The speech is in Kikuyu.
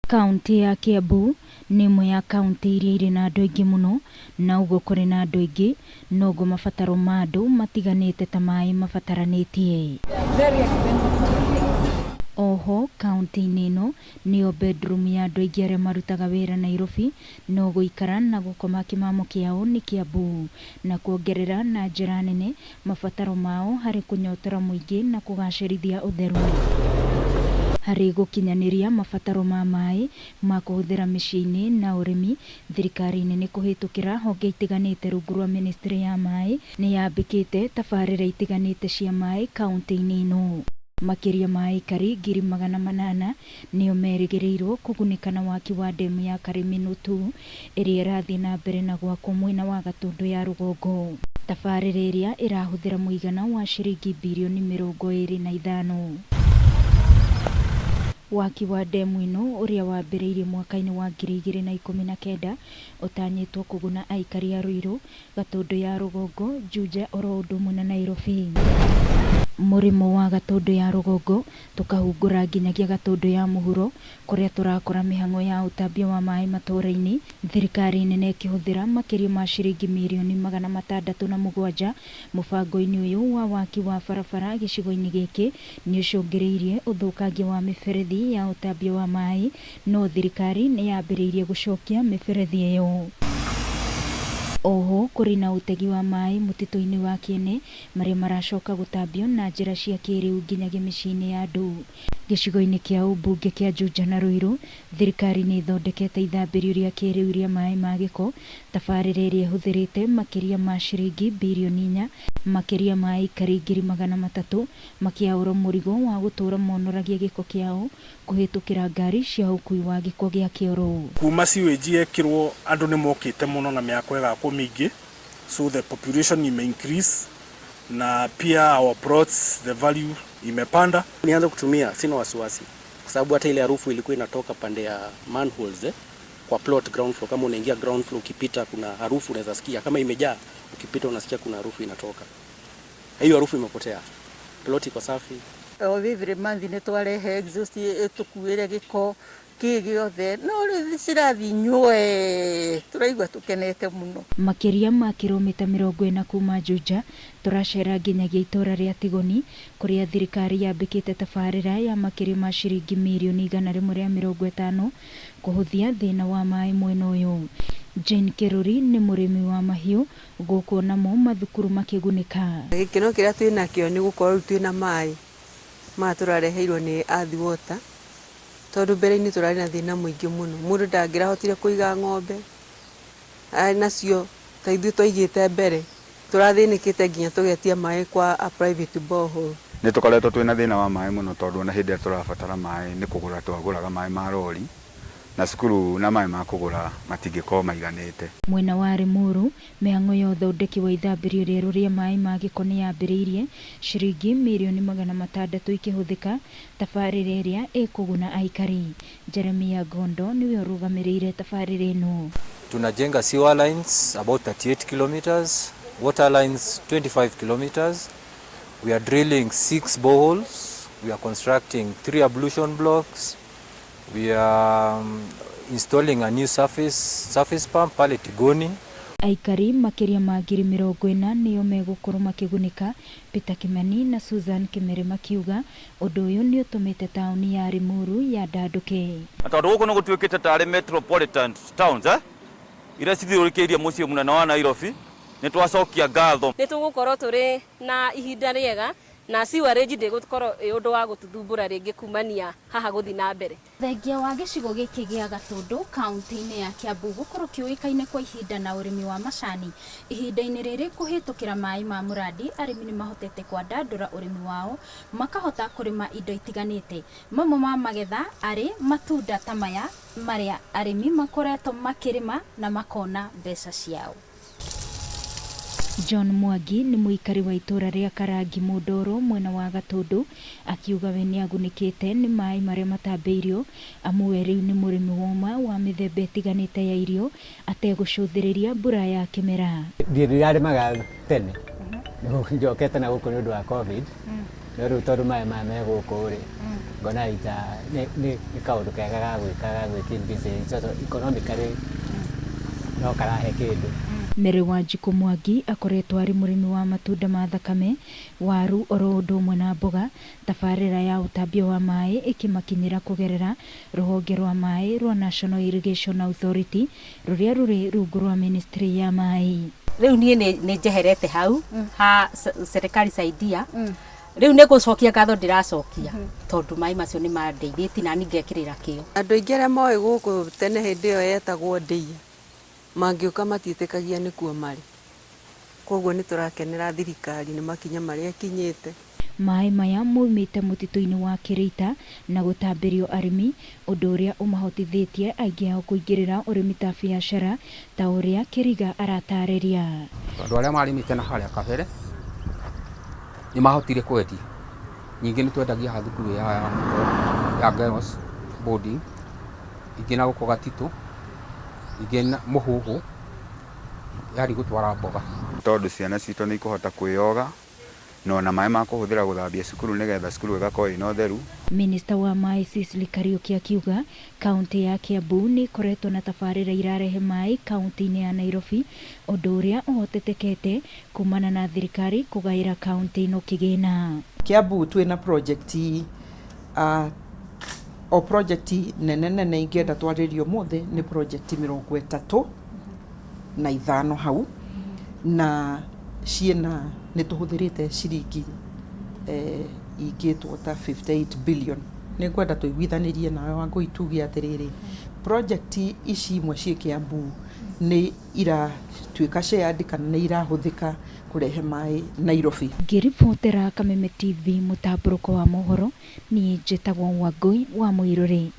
Kauntĩ ya Kiambu nĩ ĩmwe ya kauntĩ iria irĩ na andũ aingĩ mũno, na ũguo kũrĩ na andũ aingĩ, noguo mabataro ma andũ matiganĩte ta maĩ mabataranĩtie. Oho kauntĩ-inĩ ĩno nĩyo bedroom ya andũ aingĩ arĩa marutaga wĩra Nairobi, no gũikara na gũkoma kĩmamo kĩao nĩ Kiambu, na kuongerera na njĩra nene mabataro mao harĩ kũnyotora mũingĩ na kũgacĩrithia ũtheru. Harĩ gũkinyanĩria mabataro ma maĩ ma kũhũthĩra mĩciĩ-inĩ na ũrĩmi, thirikari nene kũhĩtũkĩra honge itiganĩte rungu rwa ministry ya maĩ nĩ yambĩkĩte tabarĩra itiganĩte cia maĩ kauntĩ-inĩ ĩno. Makĩria ma aikari 800,000 nĩo merĩgĩrĩirwo kũgunĩka na waki wa ndemu ya Karĩmĩnũ 2 ĩrĩa ĩrathiĩ na mbere na gwakwo mwena wa Gatũndũ ya rũgongo. Tabarĩra ĩrĩa ĩrahũthĩra mũigana wa ciringi birioni 25. Waki wa ndemu ĩno ũrĩa wambĩrĩirie mwaka-inĩ wa 2019 ũtanyĩtwo kũguna aikari a Ruiru, Gatũndũ ya rũgongo, Juja oro ũndũ ũmwe na Nairobi. Mũrĩmo wa Gatũndũ ya rũgongo tũkahungura nginyagia Gatũndũ ya mũhuro kũrĩa tũrakora mĩhang'o ya ũtambia wa maĩ matũra-inĩ, thirikari nene ĩkĩhũthĩra makĩria ma ciringi mirioni 607 mũbango-inĩ ũyũ wa waki wa barabara gĩcigo-inĩ gĩkĩ nĩ ũcũngĩrĩirie ũthũkangia wa mĩberethi ya ũtambia wa maĩ, no thirikari nĩ yambĩrĩirie gũcokia mĩberethi ĩyo. Oho kũrĩ na ũtegi wa maĩ mũtitũ-inĩ wa Kĩene marĩa maracoka gũtambio na njĩra cia kĩrĩu nginyagia mĩciĩ-inĩ ya andũ. Gĩcigo-inĩ kĩa ũmbunge kĩa Juja na Ruiru, thirikari nĩ ĩthondekete ithambĩrio rĩa kĩrĩu rĩa maĩ ma gĩko, tabarĩra ĩrĩa ĩhũthĩrĩte makĩria ma ciringi birioni 4, makĩria ma aikari 300,000 makĩaũrwo mũrigo wa gũtũra monoragia gĩko kĩao kũhĩtũkĩra ngari cia ũkui wa gĩko gĩa kĩoro. Kuma sewage yekĩrwo andũ nĩ mokĩte mũno na mĩako ĩgakwo mĩingĩ, so the population ime increase na pia our plots, the value imepanda. Nianza kutumia sina wasiwasi kwa sababu hata ile harufu ilikuwa inatoka pande ya manholes, kwa plot ground floor. Kama unaingia ground floor, ukipita kuna harufu unaweza sikia kama imejaa, ukipita unasikia kuna harufu inatoka. Hiyo harufu imepotea, plot iko safi. O every month nĩ twarehe exhaust ĩtũkuĩre gĩko kĩ gĩothe, no rĩu cirathi nywe tũraigua tũkenete mũno. Makĩria ma kilomita 40 kuma Juja tũracera nginyagia itũra rĩa Tigoni kũrĩa thirikari yambĩkĩte tabarĩra ya makĩria ma ciringi mirioni 150 kũhũthia thĩna wa maĩ mwena ũyũ. Jane Keruri nĩ mũrĩmi wa mahiũ gũkũ namo mathukuru makĩgunĩka. Gĩkeno kĩrĩa twĩ nakĩo nĩ gũkorwo rĩu twĩna maĩ maya tũrareheirwo nĩ Earth Water, tondũ mbere-inĩ tũrarĩ na thĩna mũingĩ mũno, mũndũ ndangĩrahotire kũiga ng'ombe nacio ta ithuĩ twaigĩte mbere tũrathĩnĩkĩte nginya tũgetia maĩ kwa a private borehole. Nĩ tũkoretwo twĩna thĩna wa maĩ mũno tondũ ona hĩndĩ ĩrĩa tũrabatara maĩ nĩ kũgũra twagũraga maĩ ma rori na cukuru na maĩ ma kũgũra matingĩkorwo maiganĩte. Mwena wa Limuru mĩhang'o ya ũthondeki wa ithambĩrio rĩerũ rĩa maĩ ma gĩko nĩ yambĩrĩirie, ciringi mirioni 600 ikĩhũthĩka tabarĩra ĩrĩa ĩkũguna aikari. Jeremia Gondo nĩwe ũrũgamĩrĩire tabarĩra ĩno. Tunajenga sewer lines about 38 kilometers, water lines 25 kilometers. We are drilling 6 boreholes. We are constructing 3 ablution blocks. We are installing a new surface pump pale Tigoni. Aikari makĩria ma 40,000 nĩo megũkorwo makĩgunĩka, Peter Kimani na Susan Kimere makiuga ũndũ ũyũ nĩ ũtũmĩte taũni ya Limuru yandandũke. Na tondũ gũkũ nĩ gũtuĩkĩte tarĩ metropolitan towns, iria cithiũrũrũkĩirie mũciĩ mũnene wa Nairobi, nĩ twacokia ngatho. Nĩ tũgũkorwo tũrĩ na ihinda rĩega na sewerage ndĩgũkorwo ĩ ũndũ wa gũtũthumbũra rĩngĩ kumania haha gũthiĩ na mbere. Thengia wa gĩcigo gĩkĩ gĩa Gatũndũ kaunti-inĩ ya Kiambu gũkorwo kĩũĩkaine kwa ihinda na ũrĩmi wa macani, ihinda-inĩ rĩrĩ kũhĩtũkĩra maĩ ma mũrandi arĩmi nĩ mahotete kwandandũra ũrĩmi wao makahota kũrĩma indo itiganĩte. Mamwe ma magetha arĩ matunda ta maya marĩa arĩmi makoretwo makĩrĩma na makona mbeca ciao. John Mwangi nĩ mũikari wa itũra rĩa Karangi Mũndoro mwena wa Gatũndũ akiuga we nĩagunĩkĩte nĩ maĩ marĩa matambĩirio amu we rĩu nĩ mũrĩmi woma wa mĩthemba ĩtiganĩte ya irio ategũcũthĩrĩria mbura ya kĩmera. Ndiĩ ndirarĩmaga tene, njokete na gũkũ nĩ ũndũ wa COVID. No rĩu tondũ maĩ maya me gũkũ rĩ, ngona ita nĩ kaũndũ kega ga gwĩka ga gwĩ keep busy, economically no karahe kĩndũ. Mary Wanjikũ Mwangi akoretwo arĩ mũrĩmi wa matunda ma thakame, waru oro ũndũ ũmwe na mboga, tabarĩra ya ũtambia wa maĩ ĩkĩmakinyĩra kũgerera rũhonge rwa maĩ rwa National Irrigation Authority rũrĩa rũrĩ rungu rwa ministry ya maĩ. Rĩu niĩ nĩ njeherete hau ha Serikali Saidia. Rĩu nĩ gũcokia ngatho ndĩracokia tondũ maĩ macio nĩ mandeithĩtie na niĩ ngekĩrĩra kĩo. Andũ aingĩ arĩa moĩ gũkũ tene hĩndĩ ĩyo yetagwo ndĩia mangĩũka matiĩtĩkagia nĩkuo marĩ. Koguo nĩ tũrakenera thirikari nĩ makinya marĩa ĩkinyĩte. Maĩ maya maumĩte mũtitũ-inĩ wa Kĩrĩita na gũtambĩrio arĩmi, ũndũ ũrĩa ũmahotithĩtie aingĩ ao kũingĩrĩra ũrĩmi ta biacara ta ũrĩa Kĩriga aratarĩria. Tondũ arĩa marĩmĩte na harĩa kabere nĩ mahotire kwendia. Ningĩ nĩ twendagia haha thukuru ya girls boarding, ingĩ na gũkũ Gatitũ, ingĩ na Mũhũhũ, yari gũtwara mboga. Tondũ ciana citũ nĩ ikũhota kwĩyoga na ona maĩ ma kũhũthĩra gũthambia cukuru nĩgetha cukuru ĩgakorwo ĩna ũtheru. Minista wa maĩ Cecily Kariuki akiuga kaunti ya Kiambu nĩ ĩkoretwo na tabarĩra irarehe maĩ kaunti-inĩ ya Nairobi, ũndũ ũrĩa ũhotetekete kumana na thirikari kũgaĩra kaunti ĩno kĩgĩna. Kiambu twĩna project o project nene nene ingĩenda twarĩrie ũmũthĩ nĩ project 35 hau, na ciĩna nĩ tũhũthĩrĩte ciringi ingĩtwo ta 58 billion. Nĩ ngwenda tũiguithanĩrie nawe Wangũi tuge atĩrĩrĩ, project ici imwe ciĩ Kiambu nĩ iratuĩka shared kana nĩ irahũthĩka kũrehe maĩ Nairobi. Ngĩribotera Kameme TV mũtambũrũko wa mohoro, niĩ njĩtagwo Wangũi wa Mũirũrĩ.